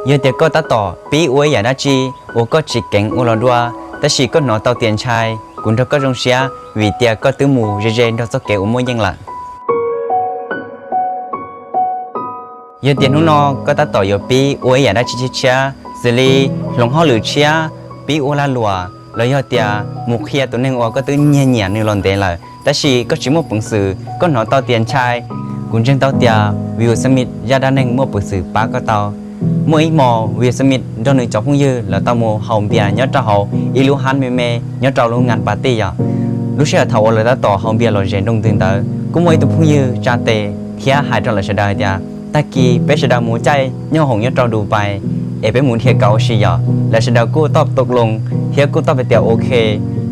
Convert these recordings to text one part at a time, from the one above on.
Yog tias koj tab tom pib ua ib yam dab tsi uas koj tsis keev ua los dua, tab sis koj hnov tau tias ntshai, kuv nrog koj zoo siab vim tias koj twb mus ze ze nrog txoj kev uas muaj yeej lawm. Yog tias hnub no koj tab tom yuav pib ua ib yam dab tsi tshiab tshiab, xws li hloov hauj lwm tshiab, pib ua lag luam, los yog tias mus qhia tus neeg uas koj twb nyiag nyiam nws los ntev lawm, tab sis koj tsis muaj peev xwm, koj hnov tau tias ntshai, kuv ntseeg tau tias Will Smith zaj dab neeg muaj peev xwm pab koj tau. Muaj ib hmo Will Smith nrog nws cov phooj ywg lawv tau mus haus npias nyob rau hauv ib lub hab me me nyob rau lub ngan pas tij yom. Lub sij hawm thaum uas lawv tab tom haus npias lom zem nroo ntws ntawd, kuj muaj ib tug phooj ywg tsa tes thiab hais rau lawv sawv daws hais tias, tag kis peb sawv daws mus caij nyob hoom nyob rau Dubai es peb mus dhia kaus ua si yom. Lawv sawv daws kuj tau tau loo thiab kuj tau hais tias ok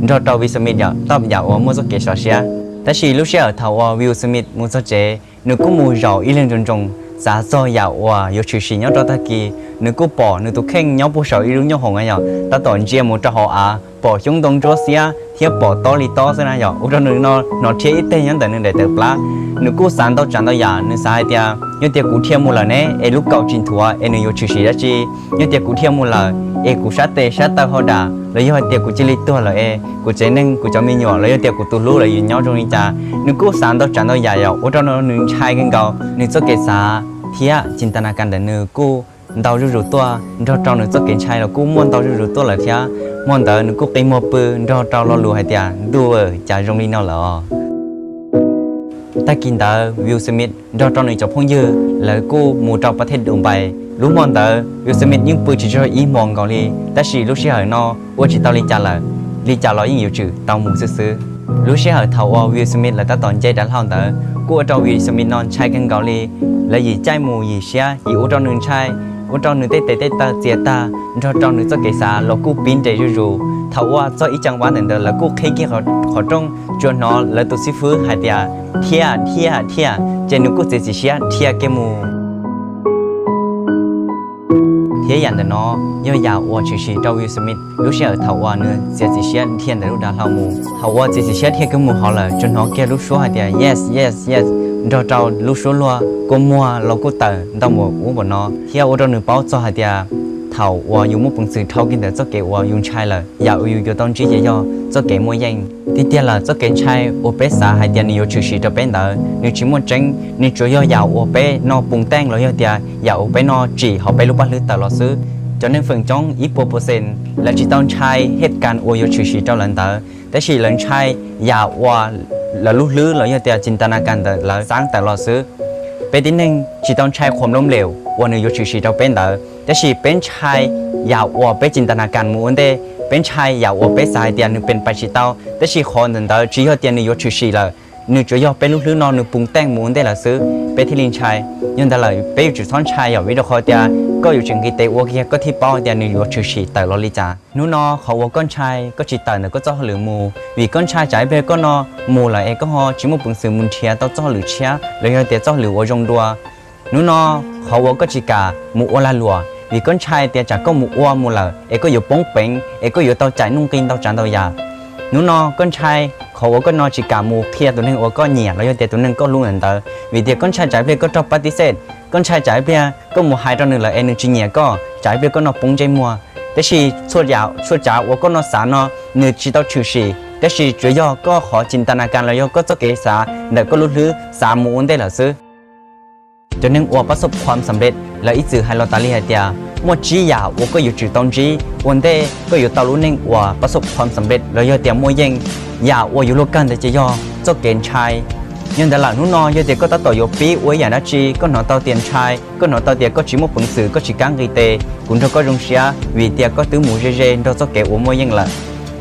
nrog rau Will Smith yom, tau yam uas muaj txoj kev sov siab. Tab sis lub sij hawm thaum uas Will Smith mus txog tsev, nws kuj mus zaum ib leeg ntsoos ntsoos xav txog yam uas yuav tshwm sim nyob rau tag kis. Nws kuj pom nws tus kheej nyob puag saum ib lub nyoob hoom yom, tab tom ntsia mus rau hauv av, pom xyoob ntoo ntsuab xiab thiab pom tob li tob xwb na yom, ua rau nws no hnov rhiab ib teg nyob ntawm nws daim tawv plab. Nws kuj xav ntau tsav ntau yam, nws xav hais tias yog tias kuv dhia mus lawm ne es lub kaus tsis nthuav es nws yuav tshwm sim dab tsi? Yog tias kuv dhia mus lawm es kuv sab tes sab taw ho dam, los yog hais tias kuv cia li tuag lawm es kuv tsev neeg, kuv cov me nyuam, los yog tias kuv tus hlub lawv yuav nyob zoo li cas? Nws kuj xav ntau tsav ntau yam yom, ua rau nws ntshai kawg nkaus. Nws txoj kev xav thiab cin ta na kas ntawm nws kuj ntau zuj zus tuaj, nrog rau nws txoj kev ntshai los kuj muaj ntau zuj zus tuaj lawm thiab. Hmo ntawd nws kuj qi muag pw nrog rau lo lus hais tias ntuj, cas zoo li no lawm os. Tag kis ntawd Will Smith nrog rau nws cov phooj ywg lawv kuj mus rau pas thej Dubai. Lub hmo ntawd Will Smith yeej pw tsis tsaug ib hmos nkaus li, tab sis lub sij hawm no ua tsis tau li cas lawm, li cas los yeej yuav tsum tau mus xwb xwb. Lub sij hawm thaum uas Will Smith lawv tab tom nce dav hlau ntawd kuj ua rau Will Smith no ntshai kawg nkaus li. Lawv yim caij mus yim siab, yim ua rau nws ntshai, ua rau nws tej tes tej taw txias tag, nrog rau nws txoj kev xav los kuj pib nres zuj zus. Thaum uas txog ib ceev vab ntawm ntawd lawv kuj qhib kiag qhov rooj, tsuas hnov lawv tus xib fwb hais tias dhia, dhia, dhia, ces nws kuj txiav txim siab dhia kiag mus. Thiab yam ntawm no yog yam uas tshwm sim rau Will Smith lub sij hawm thaum uas nws txiav txim siab dhia ntawm lub dav hlau mus. Thaum uas txiav txim siab dhia kiag mus hov lawm, tsuas hnov kiag lub suab hais tias yes, yes, yes, nrog rau lub suab luag kua muag los kuj tawm ntau npaum ub npaum no, thiab ua rau nws paub txog hais tias thaum uas yus muaj peev xwm dhau kiag ntawm txoj kev uas yus ntshai lawm, yam uas yus yuav tau ntsib ces yog txoj kev muaj yeej. Tiag tiag lawm, txoj kev ntshai uas peb xav hais tias nws yuav tshwm sim rau peb ntawd, nws tsis muaj tseeb, nws tsuas yog yam uas peb no pus teej los yog tias yam uas peb no tsim hauv peb lub paj hlwb tawm los xwb. Cov neeg feem coob ib puas percent lawv tsis tau ntshai heตุการณ์uas yuav tshwm sim rau lawv ntawd, tab sis lawv ntshai yam uas lawv lub hlwb los yog tias cin ta na kas ntawm lawv xav tawm los xwb. Peb tib neeg tsis tau ntshai qhuas nplooj nplem uas nws yuav tshwm sim rau peb ntawd, tab sis peb ntshai yam uas peb cin ta na kas mus ua ntej, peb ntshai yam uas peb xav hais tias nws pes pais tsis tau, tab sis qhov ntawm ntawd tsis yog tias nws yuav tshwm sim lawm, nws tsuas yog peb lub hlwb no nws pus teej mus ua ntej lawm xwb, peb thiaj li ntshai. Yog ntawd lawm peb yuav tsum txhob ntshai yom, vim rau qhov tias koj yuav tsum nqis tes ua kiag koj thiaj paub tias nws yuav tshwm sim tawm los li cas. Hnub no qhov uas koj ntshai koj tsis tawm ntawm koj txoj hauj lwm mus, vim koj ntshai tsam ib pliag koj no mus lawm es koj ho tsis muaj peev xwm mus nrhiav tau txoj hauj lwm tshiab los yog tias txoj hauj lwm uas zoo dua. Hnub no qhov uas koj tsis kam mus ua lag luam, vim koj ntshai tias tsam koj mus ua mus lawm es koj yuav poob peev es koj yuav tau cais nuj nqi ntau tsav ntau yam. Hnub no koj ntshai qhov uas koj no tsis kam mus qhia tus neeg uas koj nyiam los yog tias tus neeg koj hlub ntawd ntawd, vim tias koj ntshai tsam ib pliag koj raug pab tib xej, koj ntshai tsam ib pliag koj mus hais rau nws lawm es nws tsis nyiam koj, tsam ib pliag koj no poob ntsej muag. Tab sis txhua tsav uas koj no xav no nws tsis tau tshwm sim, tab sis tsuas yog koj qhov cin ta na kas los yog koj txoj kev xav ntawm koj lub hlwb xav mus ua ntej lawm xwb. Cov neeg uas pab xob khuam xam lej lawv ib txwm hais los tas li hais tias muaj tsib yam uas koj yuav tsum tau ntsib ua ntej koj yuav tau lub neej uas pab xob khuam xam lej los yog tias muaj yeej. Yam uas yuav luag kawg ntawd ces yog txoj kev ntshai. Yog ntawd lawm hnub no yog tias koj tab tom yuav pib ua ib yam dab tsi, koj hnov tau tias ntshai, koj hnov tau tias koj tsis muaj peev xwm, koj tsis kam nqis tes, kuv nrog koj zoo siab vim tias koj twb mus ze ze nrog txoj kev uas muaj yeej lawm.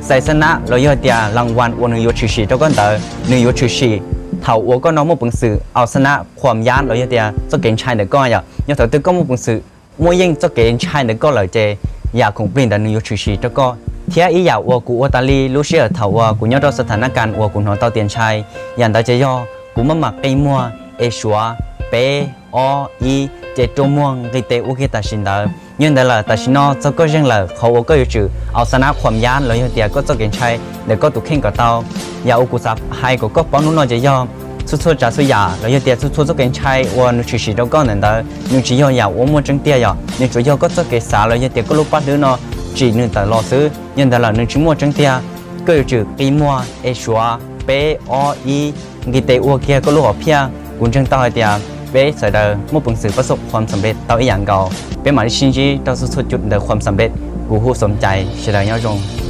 Xais xab nab los yog tias las vas uas nws yuav tshwm sim rau koj ntawd nws yuav tshwm sim thaum uas koj no muaj peev xwm au xab nab khuam yab los yog tias txoj kev ntshai ntawm koj yom. Yog thaum twg koj muaj peev xwm muaj yeej txoj kev ntshai ntawm koj lawm ces yam khoom plig ntawd nws yuav tshwm sim rau koj. Thiab ib yam uas kuv ua tas li lub sij hawm thaum uas kuv nyob rau xab thas nab kas uas kuv hnov tau tias ntshai, yam ntawd ces yog kuv maj mam qi muag es suav peb ob ib ces rua muag nqis tes ua kiag tam sim ntawd. Yog ntawd lawm tam sim no txog koj zeeg lawm, qhov uas koj yuav tsum au xab nab khuam yab los yog tias koj txoj kev ntshai ntawm koj tus kheej kom tau. Yam uas kuv xav hais kom koj paub hnub no ces yog Txhua txhua tsav txhua yam los yog tias txhua txhua txoj kev ntshai uas nws tshwm sim rau koj ntawm ntawd, nws tsis yog yam uas muaj tseeb tiag yom, nws tsuas yog koj txoj kev xav los yog tias koj lub paj hlwb no tsim nws tawm los xwb. Yog ntawd lawm nws tsis muaj tseeb tiag. Koj yuav tsum qi muag es suav peb ob ib, nqis tes ua kiag koj lub hom phiaj. Kuv ntseeg tau hais tias peb sawv daws muaj peev xwm pab xoj qhuam xam lej tau ib yam nkaus. Peb mam li sib ntsib rau txhua txhua cum ntawm qhuam xam lej. Kuv hu xom cai sawv daws nyob zoo.